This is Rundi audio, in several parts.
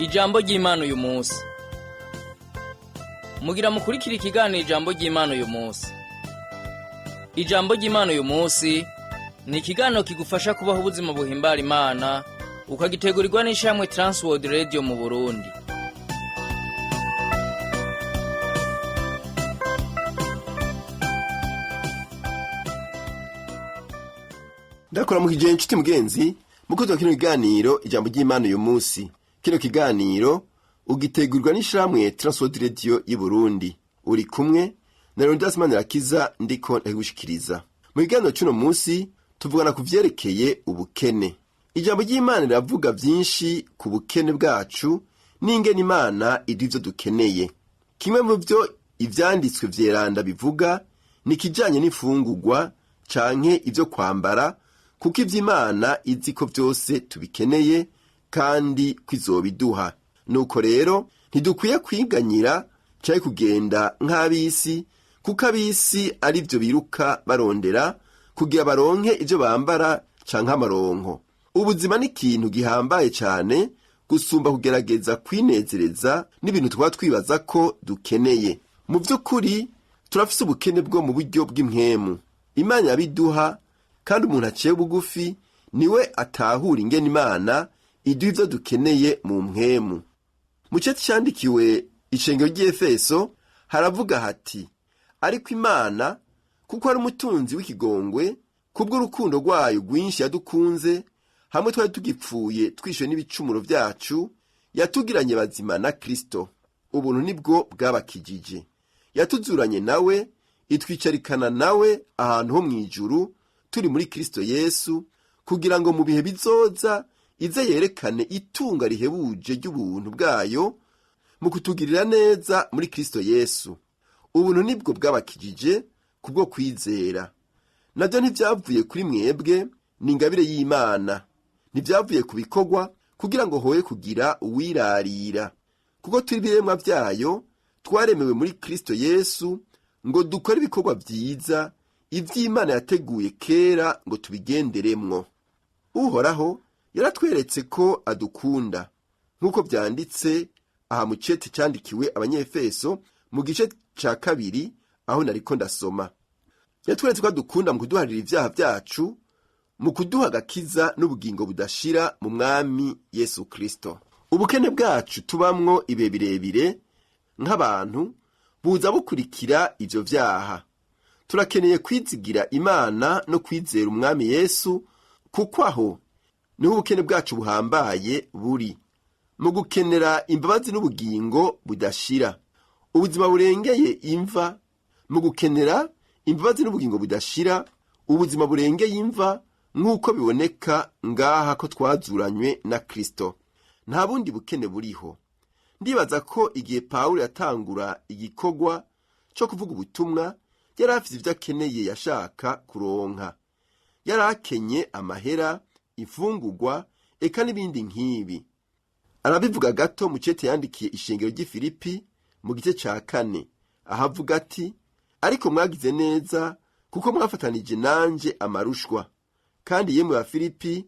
Ijambo ry'Imana uyu munsi. Mugira mukurikira ikiganiro Ijambo ry'Imana uyu munsi. Ijambo ry'Imana uyu munsi ni ikiganiro kigufasha kubaho ubuzima buhimbara Imana, ukagitegurirwa n'ishirahamwe Transworld Radio mu Burundi. Ndakuramukije inshuti mugenzi mukozi wa kino kiganiro Ijambo ry'Imana uyu munsi. Kino kiganiro ugitegurirwa n'ishirahamwe Transworld Radio y'u Burundi. Uri kumwe na Leonidas Manirakiza, ndiko ndakigushikiriza. Mu kiganiro c'uno munsi tuvugana ku vyerekeye ubukene. Ijambo ry'Imana riravuga vyinshi ku bukene bwacu n'ingene Imana iduha ivyo dukeneye. Kimwe mu vyo ivyanditswe vyeranda bivuga ni ikijanye n'imfungurwa canke ivyo kwambara, kuko ivy'Imana izi ko vyose tubikeneye kandi ko izobiduha. Nuko rero ntidukwiye kwiganyira canke kugenda nk'ab'isi, kuko ab'isi ari vyo biruka barondera kugira baronke ivyo bambara canke amaronko. Ubuzima ni ikintu gihambaye cane gusumba kugerageza kwinezereza n'ibintu twaba twibaza ko dukeneye. Mu vy'ukuri turafise ubukene bwo mu buryo bw'impwemu. Imana yabiduha, kandi umuntu aciye bugufi niwe atahura ingene Imana iduha ivyo dukeneye mu mpwemu. Mu cete candikiwe ishengero ry'Efeso haravuga hati: ariko Imana, kuko ari umutunzi w'ikigongwe, kubw'urukundo rwayo rwinshi yadukunze, hamwe twari tugipfuye twishwe n'ibicumuro vyacu, yatugiranye bazima na Kristo. Ubuntu nibwo bwabakijije. Yatuzuranye nawe, itwicarikana nawe ahantu ho mw'ijuru, turi muri Kristo Yesu, kugira ngo mu bihe bizoza ize yerekane itunga rihebuje ry'ubuntu bwayo mu kutugirira neza muri Kristo Yesu. Ubuntu nibwo bwabakijije kubwo kwizera. Navyo ntivyavuye kuri mwebwe, ni ingabire y'Imana. Ntivyavuye ku bikorwa, kugira ngo hoye kugira uwirarira. Kuko turi ibiremwa vyayo, twaremewe muri Kristo Yesu ngo dukore ibikorwa vyiza, ivy'Imana yateguye kera ngo tubigenderemwo. Uhoraho yaratweretse ko adukunda, nk'uko vyanditse aha mu cete candikiwe Abanyefeso mu gice ca 2, aho nariko ndasoma. Yatweretse ko adukunda mu kuduharira ivyaha vyacu, mu kuduha agakiza n'ubugingo budashira mu Mwami Yesu Kristo. Ubukene bwacu tubamwo ibihe birebire nk'abantu buza bukurikira ivyo vyaha. Turakeneye kwizigira Imana no kwizera Umwami Yesu, kuko aho niho ubukene bwacu buhambaye buri, mu gukenera imbabazi n'ubugingo budashira, ubuzima burengeye imva. Mu gukenera imbabazi n'ubugingo budashira, ubuzima burengeye imva, nk'uko biboneka ngaha ko twazuranywe na Kristo. Nta bundi bukene buriho. Ndibaza ko igihe Pawulo yatangura igikorwa co kuvuga ubutumwa, yari afise ivyo akeneye yashaka kuronka. Yari akenye amahera, imfungurwa, eka n'ibindi nk'ibi. Arabivuga gato mu cete yandikiye ishengero ry'i Filipi mu gice ca 4, aho avuga ati: ariko mwagize neza kuko mwafatanije nanje amarushwa. Kandi yemwe ba Filipi,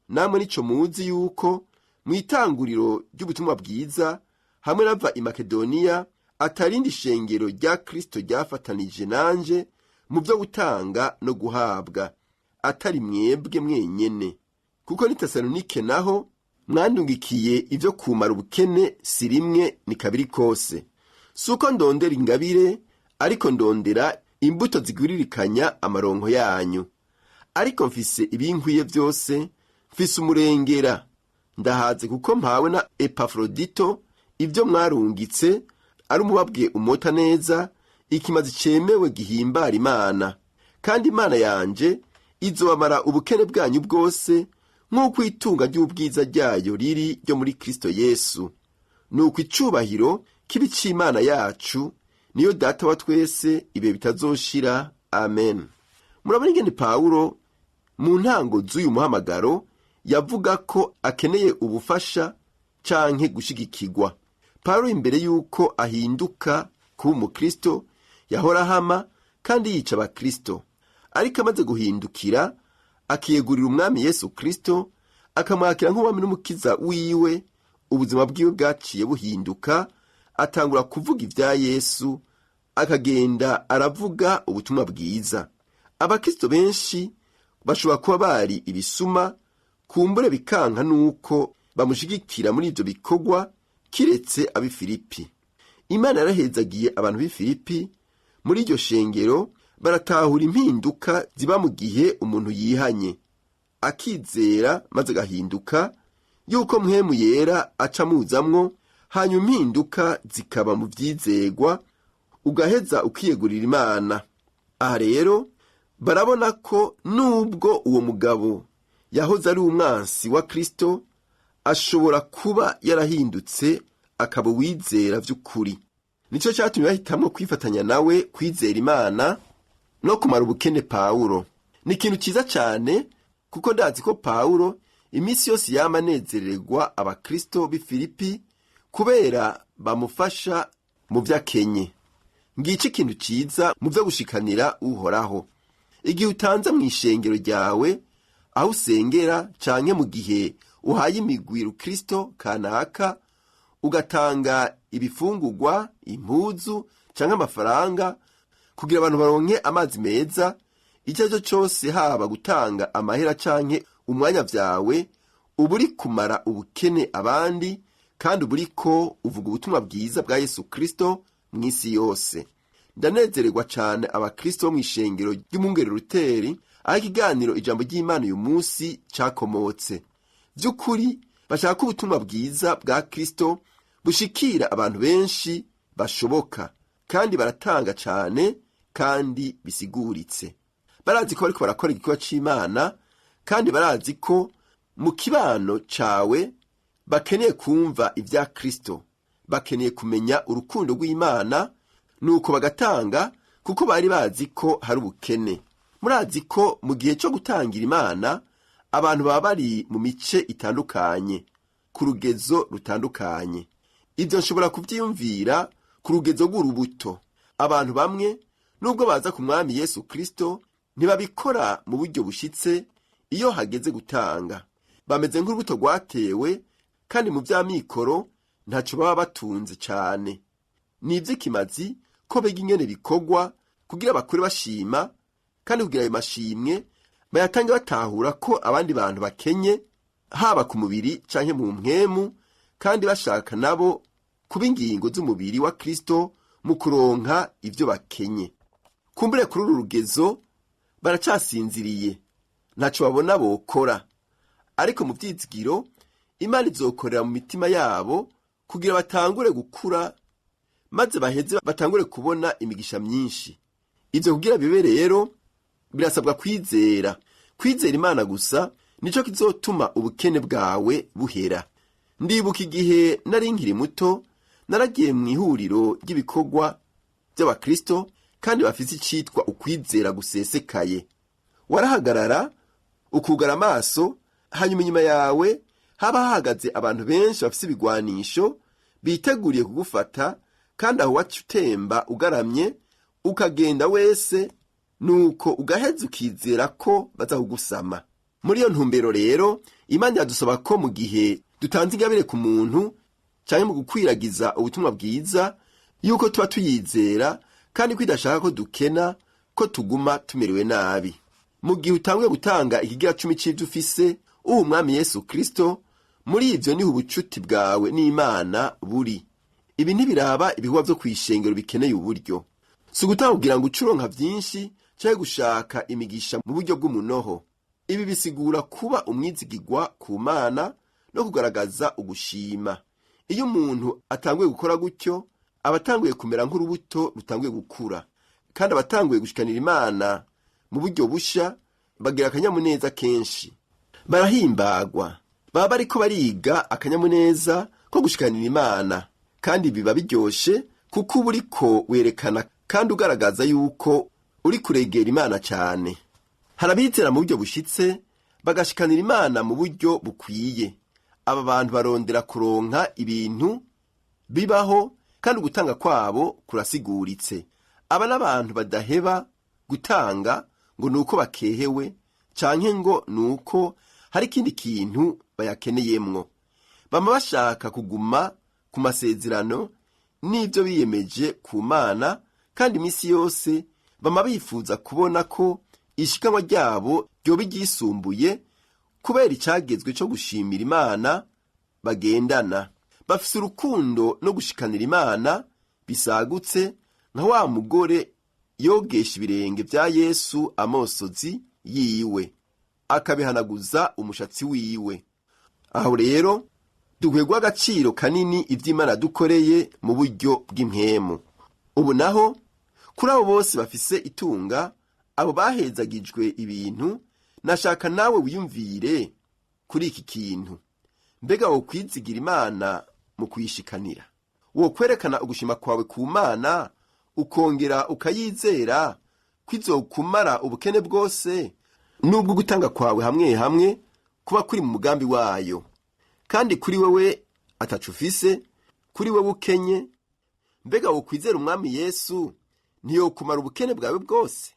namwe nico muzi yuko mw'itanguriro ry'ubutumwa bwiza hamwe nava i Makedoniya atarindi shengero rya Kristo ryafatanije nanje mu vyo gutanga no guhabwa, atari mwebwe mwenyene. Kuko ni Tesalonike naho mwandungikiye ivyo kumara ubukene, si rimwe ni kabiri kose. Si uko ndondera ingabire, ariko ndondera imbuto zigwiririkanya amaronko yanyu. Ariko mfise ibinkwiye vyose, mfise umurengera, ndahaze kuko mpawe na Epafrodito ivyo mwarungitse, ari umubabwe umota neza, ikimazi cemewe gihimbara Imana. Kandi Imana yanje izobamara ubukene bwanyu bwose, nk'uko itunga ry'ubwiza ryayo riri ryo muri Kristo Yesu. Nuko icubahiro kibe ic'Imana yacu, niyo Data wa twese, ibihe bitazoshira. Amen. Murabona ingene Pawulo mu ntango z'uyu muhamagaro yavuga ko akeneye ubufasha canke gushigikirwa. Pawulo imbere yuko ahinduka kuba umukristo yahora ahama kandi yica abakristo, ariko amaze guhindukira akiyegurira Umwami Yesu Kristo, akamwakira nk'umwami n'umukiza wiwe, Ubuzima bwiwe bwaciye buhinduka, atangura kuvuga ibya Yesu, akagenda aravuga ubutumwa bwiza. Abakristo benshi bashobora kuba bari ibisuma, kumbure bikanka nuko bamushigikira muri ibyo bikorwa, kiretse ab'i Filipi. Imana yarahezagiye abantu b'i Filipi muri iryo shengero, baratahura impinduka ziba mu gihe umuntu yihanye, akizera maze agahinduka, yuko Mpwemu Yera aca amuzamwo, hanyuma impinduka zikaba mu vyizegwa, ugaheza ukiyegurira Imana. Aha rero barabona ko nubwo uwo mugabo yahoze ari umwansi wa Kristo, ashobora kuba yarahindutse akaba uwizera vy'ukuri. Nico catumye bahitamwo kwifatanya nawe kwizera Imana no kumara ubukene Pawulo. Ni ikintu ciza cane, kuko ndazi ko Pawulo iminsi yose yama anezererwa abakristo b'i Filipi kubera bamufasha mu vy'akenye. Ngico ikintu ciza mu vyo gushikanira Uhoraho. Igihe utanze mu ishengero ryawe aho usengera, canke mu gihe uhaye imigwi rukristo kanaka, ugatanga ibifungurwa, impuzu canke amafaranga kugira abantu baronke amazi meza, icyo ari cyo cyose, haba gutanga amahera canke umwanya vyawe, uba uri kumara ubukene abandi, kandi uba uriko uvuga ubutumwa bwiza bwa Yesu Kristo mw'isi yose. Ndanezererwa cane abakristo bo mw'ishengero ry'umwungere Ruteri, aho ikiganiro Ijambo ry'Imana uyu munsi cakomotse. Vy'ukuri bashaka ko ubutumwa bwiza bwa Kristo bushikira abantu benshi bashoboka, kandi baratanga cane kandi bisiguritse. Barazi ko bariko barakora igikorwa c'Imana, kandi barazi ko mu kibano cawe bakeneye kumva ibya Kristo, bakeneye kumenya urukundo rw'Imana, nuko bagatanga kuko bari bazi ko hari ubukene. Murazi ko mu gihe cyo gutangira Imana, abantu baba bari mu mice itandukanye, ku rugezo rutandukanye. Ibyo nshobora kubyiyumvira ku rugezo rw'urubuto. Abantu bamwe, nubwo baza ku Mwami Yesu Kristo, ntibabikora mu buryo bushitse. Iyo hageze gutanga, bameze nk'urubuto rwatewe, kandi mu by'amikoro ntacyo baba batunze cyane. Ni iby'ikimazi ko biga ingene bikorwa kugira bakure bashima, kandi kugira ayo mashimwe bayatange batahura ko abandi bantu bakenye, haba ku mubiri canke mu mpwemu, kandi bashaka nabo kuba ingingo z'umubiri wa Kristo mu kuronka ivyo bakenye. Kumbure kuri uru rugezo baracasinziriye, ntaco babona bokora, ariko mu vyizigiro Imana izokorera mu mitima yabo kugira batangure gukura, maze baheze batangure kubona imigisha myinshi. Ivyo kugira bibe rero birasabwa kwizera. Kwizera Imana gusa nico kizotuma ubukene bwawe buhera. Ndibuka igihe nari nkiri muto, naragiye mu ihuriro ry'ibikorwa by'abakristo kandi bafise icitwa ukwizera gusesekaye. Warahagarara ukugara amaso, hanyuma inyuma yawe haba hahagaze abantu benshi bafise ibigwanisho biteguriye kugufata, kandi aho waca utemba ugaramye ukagenda wese, nuko ugaheza ukizera ko baza kugusama. Muri iyo ntumbero rero, Imana iradusaba ko mu gihe dutanze ingabire ku muntu cyangwa mu gukwiragiza ubutumwa bwiza, yuko tuba tuyizera, kandi ko idashaka ko dukena, ko tuguma tumerewe nabi. Mu gihe utanguye gutanga ikigira cumi c'ivyo ufise uha Umwami Yesu Kristo, muri ivyo niho ubucuti bwawe n'Imana buri. Ibi ntibiraba ibikorwa vyo kw'ishengero bikeneye uburyo. Si ugutanga kugira ngo uce uronka vyinshi canke gushaka imigisha mu buryo bw'umunoho. Ibi bisigura kuba umwizigirwa ku Mana no kugaragaza ugushima. Iyo umuntu atanguye gukora gutyo, aba atanguye kumera nk'urubuto rutanguye gukura, kandi aba atanguye gushikanira Imana mu buryo busha. Bagira akanyamuneza kenshi, barahimbagwa, baba bariko bariga akanyamuneza ko gushikanira Imana, kandi biba biryoshe kuko uba uriko werekana kandi ugaragaza yuko uri kuregera Imana cyane. Hari abizera mu buryo bushitse, bagashikanira Imana mu buryo bukwiye. Aba bantu barondera kuronka ibintu bibaho, kandi ugutanga kwabo kurasiguritse. Aba n'abantu badaheba gutanga ngo ni uko bakehewe canke ngo ni uko hari ikindi kintu bayakeneyemwo. Bama bashaka kuguma ku masezerano n'ibyo biyemeje ku Mana, kandi iminsi yose bama bifuza kubona ko ishikanwa ryabo ryoba iryisumbuye kubera icagezwe cyo gushimira Imana bagendana. Bafise urukundo no gushikanira Imana bisagutse, nka wa mugore yogesha ibirenge bya Yesu amosozi yiwe, akabihanaguza umushatsi wiwe. Aho rero dukwiye guha agaciro kanini iby'Imana dukoreye mu buryo bw'impwemu. Ubu naho kuri abo bose bafise itunga, abo bahezagijwe ibintu, nashaka nawe wiyumvire kuri iki kintu. Mbega wokwizigira Imana mu kuyishikanira? Wokwerekana ugushima kwawe ku Mana, ukongera ukayizera ko izokumara ubukene bwose, nubwo gutanga kwawe hamwe hamwe kuba kuri mu mugambi wayo, kandi kuri wewe ataco ufise, kuri wewe ukenye? Mbega wokwizera Umwami Yesu ntiyokumara ubukene bwawe bwose?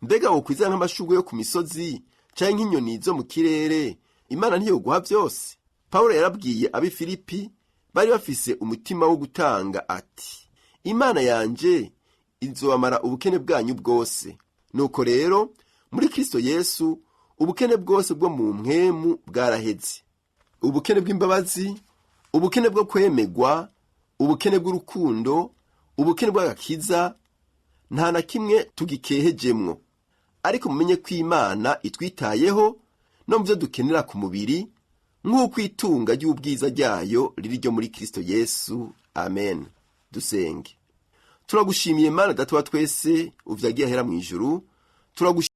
Mbega wokwizera nk'amashurwe yo ku misozi canke nk'inyoni zo mu kirere, Imana ntiyoguha byose? Pawulo yarabwiye ab'i Filipi bari bafise umutima wo gutanga ati: "Imana yanje izobamara ubukene bwanyu bwose." Nuko rero muri Kristo Yesu ubukene bwose bwo mu mpwemu bwaraheze: ubukene bw'imbabazi, ubukene bwo kwemegwa, ubukene bw'urukundo, ubukene bw'agakiza. Nta na kimwe tugikehejemwo. Ariko mumenye ko Imana itwitayeho no mu byo dukenera ku mubiri, nk'uko itunga ry'ubwiza ryayo riri ryo muri Kristo Yesu. Amen. Dusenge. Turagushimiye, Mana Data wa twese uvyagiye ahera mu ijuru. Turagushimiye.